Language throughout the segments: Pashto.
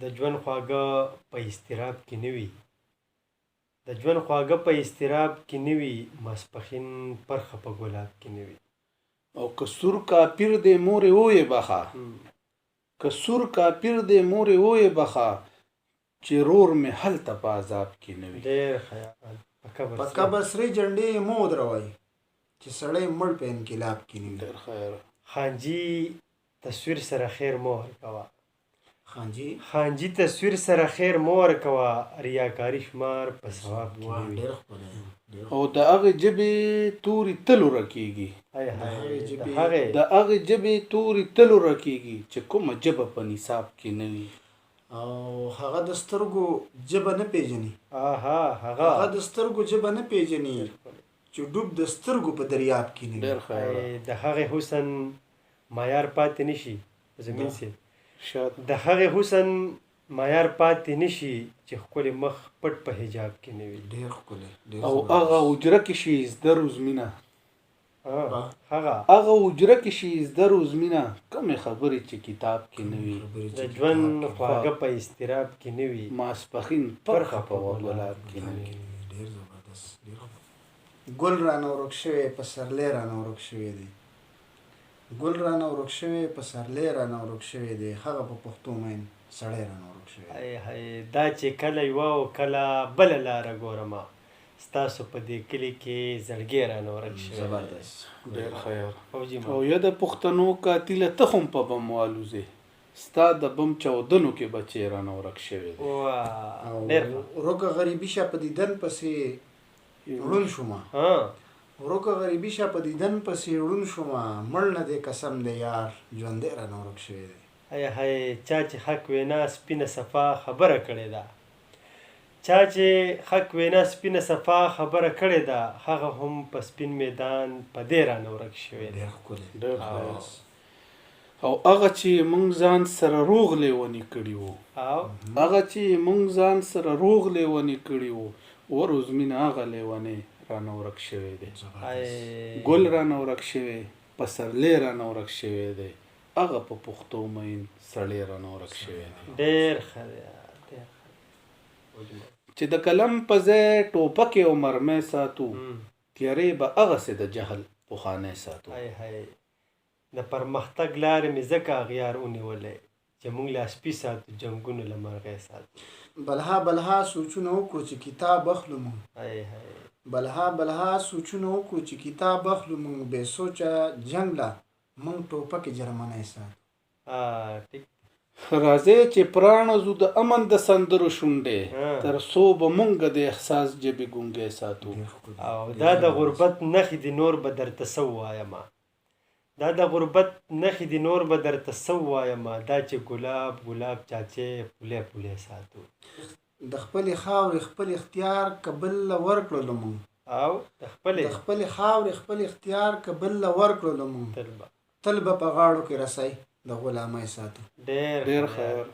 د ژوند خواږه په اضطراب کې نه وي. د ژوند خواږه په اضطراب کې نه وي، ماسپښین پرخه په ګلاب کې نه وي. او که سور کاپیر دی مورې ویې بخښه، که سور کاپیر دی مورې ویې بخښه، چې رور مې هلته په عذاب کې نه وي. ډېر ښه یار، په قبر په سرې. قبر سرې جنډې یې مه ودروئ، چې سړی مړ په انقلاب کې نه وي. ډېر ښه یاره. خانجي تصویر سره خیر مه ورکوه. خانجي خانجي تصویر سره خیر مه ورکوه، ریاکاري شمار په ثواب کې واه نه وي. ډېر ښکلی، ډېر. او د هغې ژبې توري تل ورکېږي. های د های، هغې د ژبې هغې د هغې ژبې توري تل ورکېږي، چې کومه ژبه په نصاب کې نه وي. او هغه د سترګو ژبه نه پېژني. آها هغه هغه د سترګو ژبه نه پېژني، ډېر ښکلی. چې ډوب د سترګو په دریاب کې نه وي. ډېر ښه یاره. ای، د هغې حسن معیار پاتې نشي، زمین دا صاحب. شاد. د هغې حسن معیار پاتې نشي، چې ښکلی مخ پټ په حجاب کې نه وي. ډېر ښکلی، ډېر او هغه زبردست. حجره کې شي زده روزمینه، واه، هغه هغه حجره کې شي زده روزمینه، کومې خبرې چې کتاب کې نه کومې وي. خبرې د چې کتاب ژوند کې نه وي. خواږه په اضطراب کې نه وي، ماسپښین پرخه پرخه په په ګلاب ګلاب کې کې نه نه وي. وي. ډېر زبردست، ډېر ښکلی. ګل رانه ورک شوی، پسرلی رانه ورک شوی دی. ګل رانه ورک شوی، پسرلی رانه ورک شوی دی، هغه په پښتو مین سړی رانه ورک شوی دی. های های، دا چې کله یوه او کله بله لاره ګورمه، ستاسو په دې کلي کې زړګی رانه ورک شوی دی. زبردست، ډېر ښه یاره. فوجي او ما یا د پښتنو قاتله، ته هم په بم والوزې، ستا د بم چاودنو کې بچی رانه ورک شوی دی. واه، او ډېر ښه. ورکه غریبي شه په دیدن پسې ړوند شومه. ها ورکه غریبي شه په دیدن پسې ړوند شومه، مړ نه دی قسم دی یار، ژوندی رانه ورک شوی دی. های های، چا چې حق وینا سپینه صفا خبره کړې ده، چا چې حق وینا سپینه صفا خبره کړې ده، هغه هم په سپین میدان په دې رانه ورک شوی دی. ډېر ښکلی، ډېر ښه یاره. زبردست. او هغه چې مونږ ځان سره روغ لیوني کړي وو، او هغه چې مونږ ځان سره روغ لیوني کړي وو، وروزمینه هغه لیونی رانه ورک شوی دی. زبردست. های ګل رانه ورک شوی، پسرلی رانه ورک شوی دی، هغه په پښتو مین سړی رانه ورک شوی دی. ډېر ښه دی، ډېر ښه دی. فوجي ما چې د قلم په ځای ټوپکې او مرمۍ ساتو، تیارې به هغسې د جهل پخوانی ساتو. های های، د پرمختګ لارې مې ځکه اغیار ونیولې، چې موږ لا سپي ساتو، جنګونو له مرغۍ ساتو. بلها بلها سوچونه وکړو چې کتاب اخلو مونږ. های های، بلها بلها سوچونه وکړو چې کتاب اخلو مونږ، بې سوچه جنګ له مونږ ټوپکې جرمنی ساتو. ټیک. راځئ چې پراڼزو د امن د سندرو شونډې، ها تر څو به مونږ د احساس ژبې ګونګی ساتو. ډېر ښکلی، او ډېر دا د زبردست. غربت نښې دي، نور به درته څه ووایمه. دا د غربت نښې دي، نور به درته څه ووایمه، دا چې ګلاب ګلاب چاچې پولې پولې ساتو. د خپلې خاورې خپل اختیار که بل له ورکړلو مونږ. او د خپلې د خپلې خاورې خپل اختیار که بل له ورکړلو مونږ، تل به تل به په غاړو کې رسۍ د غلامۍ ساتو. ډېر ډېر ښه ښه یار.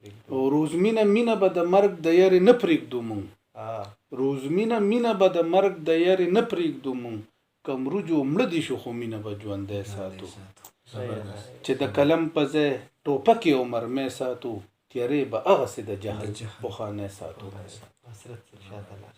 یاره. او روزمینه مینه به د مرګ د یرې نه پرېږدو مونږ. روزمینه مینه به د مرګ د یرې نه پرېږدو مونږ، که مرو جو مړه دي شو، خو مینه به ژوندی ژوندی ساتو. ساتو. های زبردست، های، چې د قلم په ځای ټوپکې او مرمۍ ساتو، تیارې به هغسې د د جهل جهل پخوانی ساتو. پخوانی ساتو. حسرت صاحب شاته لاړ.